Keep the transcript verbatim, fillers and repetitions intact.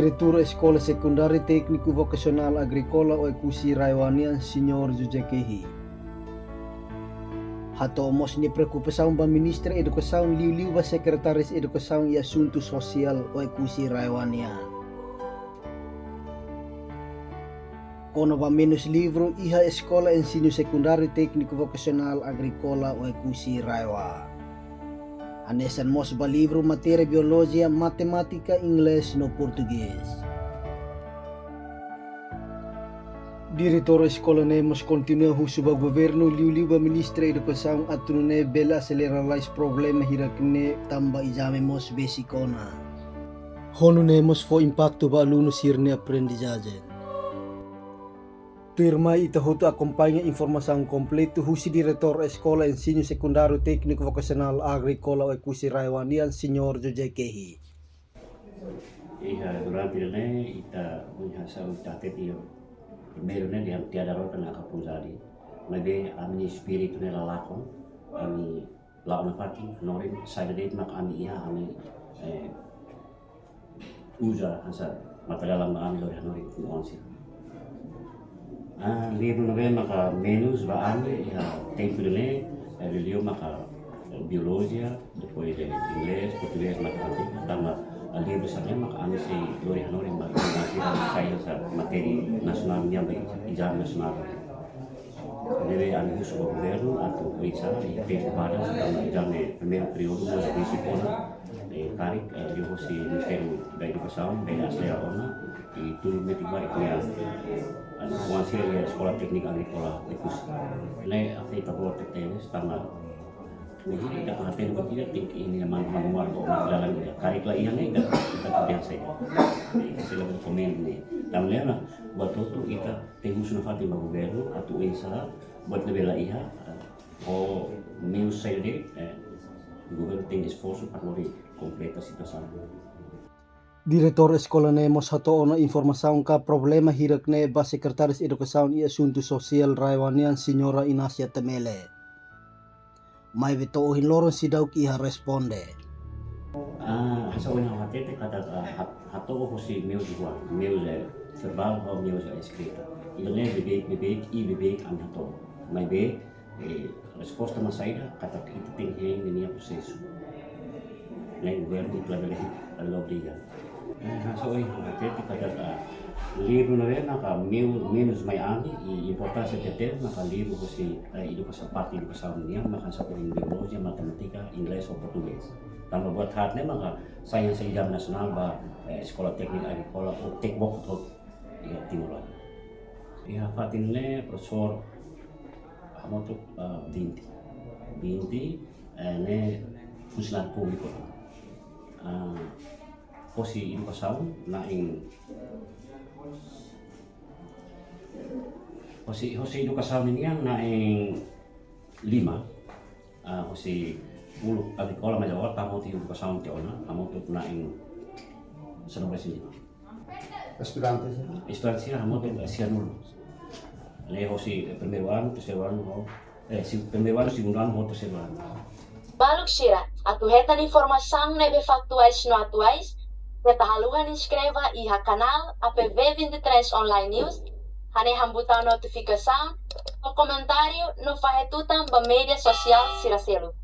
Diretór Eskola Sekundáriu Tékniku Vokasionál Agríkola Oekusi RAEOA nian, Señór José Kehi, hato'o mós nia preokupasaun ba Ministra Edukasaun liuliu ba Sekretáriu Edukasaun i Asuntu Sosiál Oekusi RAEOA nian, kona-ba menus livru iha Eskola Ensinu Sekundáriu Tékniku Vokasionál Agríkola Oekusi RAEOA. Hanesan mós ba livru matéria biolojia, matemátika, inglés no portugés. Diretór eskola ne'e mós kontinua husu ba governu liuliu ba Ministra Edukasaun atu nune'e bele aselera lalais problema hirak ne'e, tanba ezame mós besik ona, ho nune'e mós fó impaktu ba alunu sira-nia aprendizajen. Tuirmai ita hotu akompaña informasaun kompletu husi Diretór Eskola Ensinu Sekundáriu Tékniku Vokasionál Agríkola Oekusi RAEOA nian, Señór José Kehi. Iha durante ne'e ita, iha saúde ita hatete primeiru ne'e dehan tiada rotan aka pun jadi. Maibé ami-nia espíritu ne'e la lakon, ami la'o nafatin, hanorin saida de'it mak ami iha, ami, eh, uza hanesan mata-dalan ba ami lori hanorin oan sira. Ah, livru ne'ebé maka menus ba ami iha tempu ne'e, eh, liuliu maka, eh, biolojia, depois de inglés, portugés, matemátika, tanba, ah, livru sira-ne'e maka ami sei lori hanorin ba oan sira sai hanesan matéria nasionál nian ba ezame nasionál. Ne'ebé ami husu ba governu atu oinsá iha tempu badak, tanba ezame primeiru períodu mós besik ona, eh, karik, eh, liuhosi Ministériu da Edukasaun bele aselera ona, i tuir metin ba ita-nia, anu, oan sira iha Eskola Téknika Agríkola Oekusi. Ne'e afeta boot tebes, tanba ne'e ita hatene buat ida tenke iha nia man-, manuál, manuál ida. Karik la iha ne'e ita, ita tidak bisa. Ita selalu komen ne'e. Tanba ne'e ona, buat hotu ita tenke husu nafatin ba governu atu oinsá buat ne'ebé la iha, eh, ho meius saida de'it, eh, governu tenke esforsu para lori kompleta situasaun. Diretór eskola ne'e mós hato'o ona informasaun ka problema hirak ne'e ba Sekretáriu Edukasaun i Asuntu Sosiál RAEOA nian, Señora Inácia Temele. Maibé to'o ohin loron seidauk iha responde. Ah, hanesan ohin ha'u hatete katak, ah, hat-, hato'o hosi meius rua, meius, eh, verbál ho meius, eh, eskrita. Ida-ne'e beibeik, beibeik, i beibeik ami hato'o. Maibé, eh, resposta mak saida, katak ita tenke hein ninia prosesu. Ne'e governu ita labele, labele obriga. Eh, hanesan ohin ha'u hatete katak, ah, livru ne'ebé maka meius, menus mai ami, i importánsia tebes maka livru hosi, eh, edukasaun, parte edukasaun nian, maka hanesan ohin biolojia, matemátika, inglés ho portugés. Tanba buat haat ne'e maka sai hanesan ezame nasionál ba, eh, Eskola Téknika Agríkola ou Tekvok hotu iha Timor laran. Iha fatin ne'e profesór hamutuk, eh, vinte. Vinte, eh, ne'e funsionáriu públiku. Ah, hosi edukasaun na'in, hosi, hosi edukasaun nian na'in lima. Ah, hosi uluk agríkola mai agora tama hosi edukasaun tiha ona, hamutuk na'in sanulu-resin-lima. Estudante sira? Estudante sira hamutuk, eh, sianulu. Ne'e hosi, eh, primeiru anu, terseiru anu, ho, eh, si-, primeiru anu, segundu anu, ho terseiru anu. Maluk sira, atu hetan informasaun ne'ebé faktuais no atuais, keta haluha inskreve iha kanál A P V vinte e três Online News, hanehan butaun notifikasaun, no komentáriu, no fahe tutan ba média sosiál sira seluk.